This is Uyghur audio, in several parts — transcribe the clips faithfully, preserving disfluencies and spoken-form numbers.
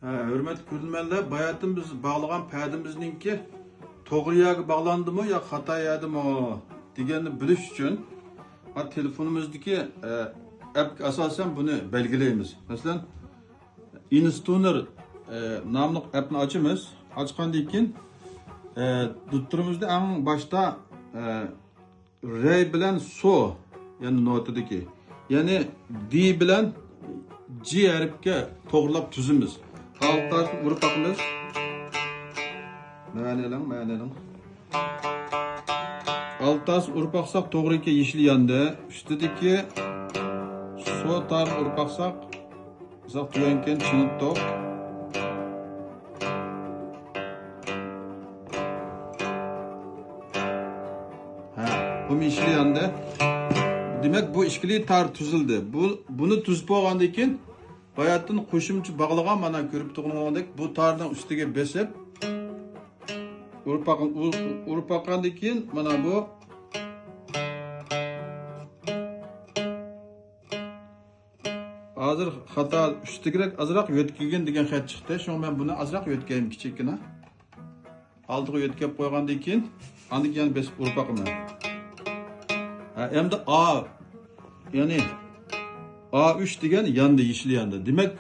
ھە، ھۆرمەتلىك كۆرۈرمەنلەر، باياتىن بىز باغلىغان پەدىمىزنىڭكى توغرا يەرگە باغلاندىمۇ يا خاتا يەردىمۇ دېگەننى بىلىش ئۈچۈن، ھە، تېلېفونىمىزدىكى، ئە، ئەپكە ئاساسەن بۇنى بەلگىلەيمىز. مەسىلەن، ئىنستۇنېر، ئە، ناملىق ئەپنى ئاچىمىز. ئاچقاندىن كېيىن، ئە، دۇتتۇرىمىزدا ئەڭ باشتا، ئە، رەي بىلەن سو، يەنى نوتىدىكى، يەنى دى بىلەن جى ھەرپكە توغرىلاپ تۈزىمىز. ئالتە تاسنى ئۇرۇپ باقىمىز. مەنىلىڭ، مەنىلىڭ. ئالتە تاسنى ئۇرۇپ باقساق، توغرىكى يېشىل ياندى. ئۈستىدىكى سو تارنى ئۇرۇپ باقساق، ئۇزاق تۆۋەنكەن چىڭىتتۇق. ھە، بۇ يېشىل ياندى. دېمەك، بۇ ئىككىلى تار تۈزۈلدى. بۇ، بۇنى تۈزۈپ بولغاندىن كېيىن، باياتىن قوشۇمچە باغلىغان، مانا كۆرۈپ تۇرغىنىڭدەك، بۇ تارنىڭ ئۈستىگە بېسىپ، ئۇرۇپ باق-، ئۇ-، ئۇرۇپ باققاندىن كېيىن، مانا بۇ ھازىر خاتا، ئۈستىگىرەك ئازراق يۆتكىگىن دېگەن خەت چىقتى. شۇڭا مەن بۇنى ئازراق يۆتكەيمەن، كىچىككىنە. ئالدىغا يۆتكەپ قويغاندىن كېيىن، ئاندىن كېيىن بېسىپ ئۇرۇپ باقىمەن. ھە، ئەمدى ئا، يەنى ئا ئۈچ دېگەن ياندى، يېشىل ياندى. دېمەك،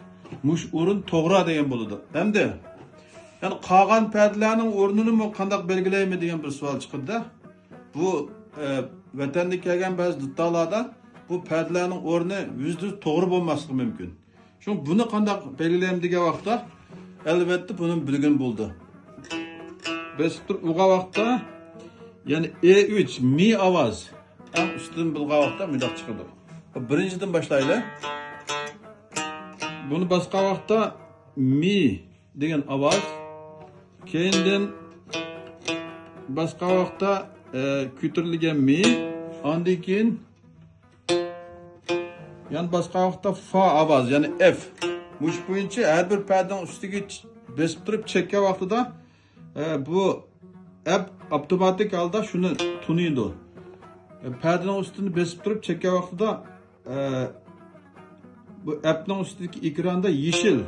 مۇشۇ ئورۇن توغرا دېگەن بولىدۇ. ئەمدى، يەنى قالغان پەدىلەرنىڭ ئورنىنىمۇ قانداق بەلگىلەيمەن دېگەن بىر سوئال چىقىدۇ-دە. بۇ، ئە، ۋەتەندىن كەلگەن بەزى دۇتارلاردا بۇ پەدىلەرنىڭ ئورنى يۈزدە يۈز توغرا بولماسلىقى مۇمكىن. شۇڭا بۇنى قانداق بەلگىلەيمەن دېگەن ۋاقىتتا، ئەلۋەتتە، بۇنى بىلگىلى بولىدۇ. بېسىپ تۇرۇپ ئۇرغان ۋاقىتتا، يەنى ئې ئۈچ، مى ئاۋاز. ئەڭ ئۈستىدىن بىلغان ۋاقىتتا مۇنداق چىقىدۇ. بىرىنچىدىن باشلايلى. بۇنى باسقان ۋاقىتتا مى دېگەن ئاۋاز. كېيىندىن باسقان ۋاقىتتا، ئە، كۆتۈرۈلگەن مى. ئاندىن كېيىن يەنە باسقان ۋاقىتتا فا ئاۋازى، يەنى ئېف. مۇشۇ بويىچە ھەر بىر پەدىنىڭ ئۈستىگە چ-، بېسىپ تۇرۇپ چەككەن ۋاقتىدا، ئە، بۇ ئەپ ئاپتوماتىك ھالدا شۇنى تونۇيدۇ. ئە، پەدىنىڭ ئۈستىنى بېسىپ تۇرۇپ چەككەن ۋاقتىدا، ئە، بۇ ئەپنىڭ ئۈستىدىكى ئېكراندا يېشىل،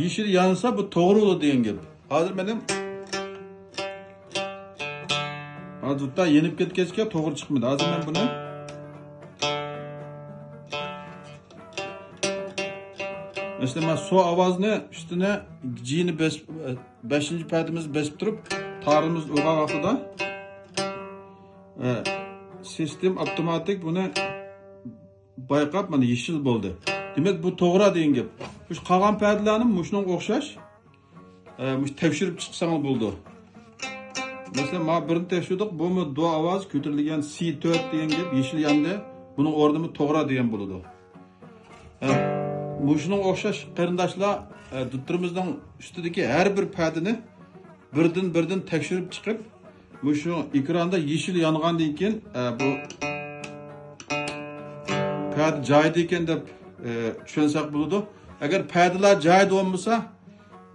يېشىل يانسا، بۇ توغرا بولىدۇ دېگەن گەپ. ھازىر مېنىڭ، ھازىر دۇتار يېنىپ كەتكەچكە توغرا چىقمىدى. ھازىر مەن بۇنى، مەسىلەن، مەن سو ئاۋازنى ئۈستىنى جىنى بېسىپ، بەشىنچى پەدىمىزنى بېسىپ تۇرۇپ، تارىمىزنى ئۇرغان ۋاقتىدا، ئە، سىستېم ئاپتوماتىك بۇنى بايقاپ، مانا، يېشىل بولدى. دېمەك، بۇ توغرا دېگەن گەپ. مۇشۇ قالغان پەدىلەرنى مۇشۇنىڭغا ئوخشاش، ئە، مۇشۇ تەكشۈرۈپ چىقساڭلار بولىدۇ. مەسىلەن، مانا بىرنى تەكشۈردۇق، بۇمۇ دو ئاۋاز كۆتۈرۈلگەن، سى تۆت دېگەن گەپ، يېشىل ياندى. بۇنىڭ ئورنىمۇ توغرا دېگەن بولىدۇ. ئە، مۇشۇنىڭغا ئوخشاش قېرىنداشلار، ئە، دۇتتۇرىمىزنىڭ ئۈستىدىكى ھەر بىر پەدىنى بىردىن-بىردىن تەكشۈرۈپ چىقىپ، مۇشۇ ئېكراندا يېشىل يانغاندىن كېيىن، ئە، بۇ پەدە جايىدا ئىكەن دەپ، ئە، چۈشەنسەك بولىدۇ. ئەگەر پەدىلەر جايىدا بولمىسا،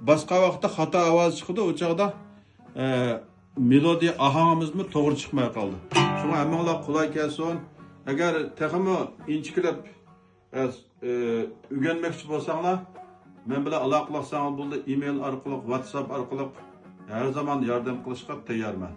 باسقان ۋاقىتتا خاتا ئاۋاز چىقىدۇ. ئۇ چاغدا، ئە، مېلودىيە ئاھاڭىمىزمۇ توغرا چىقماي قالدى. شۇڭا ھەممىڭلار قولاي كەلسۇن. ئەگەر تېخىمۇ ئىنچىكىلەپ ئە، ئە، ئۆگەنمەكچى بولساڭلار، مەن بىلەن ئالاقىلەشسەڭلار بولىدۇ، ئىمېيل ئارقىلىق، ۋاتساپ ئارقىلىق ھەر زامان ياردەم قىلىشقا تەييارمەن.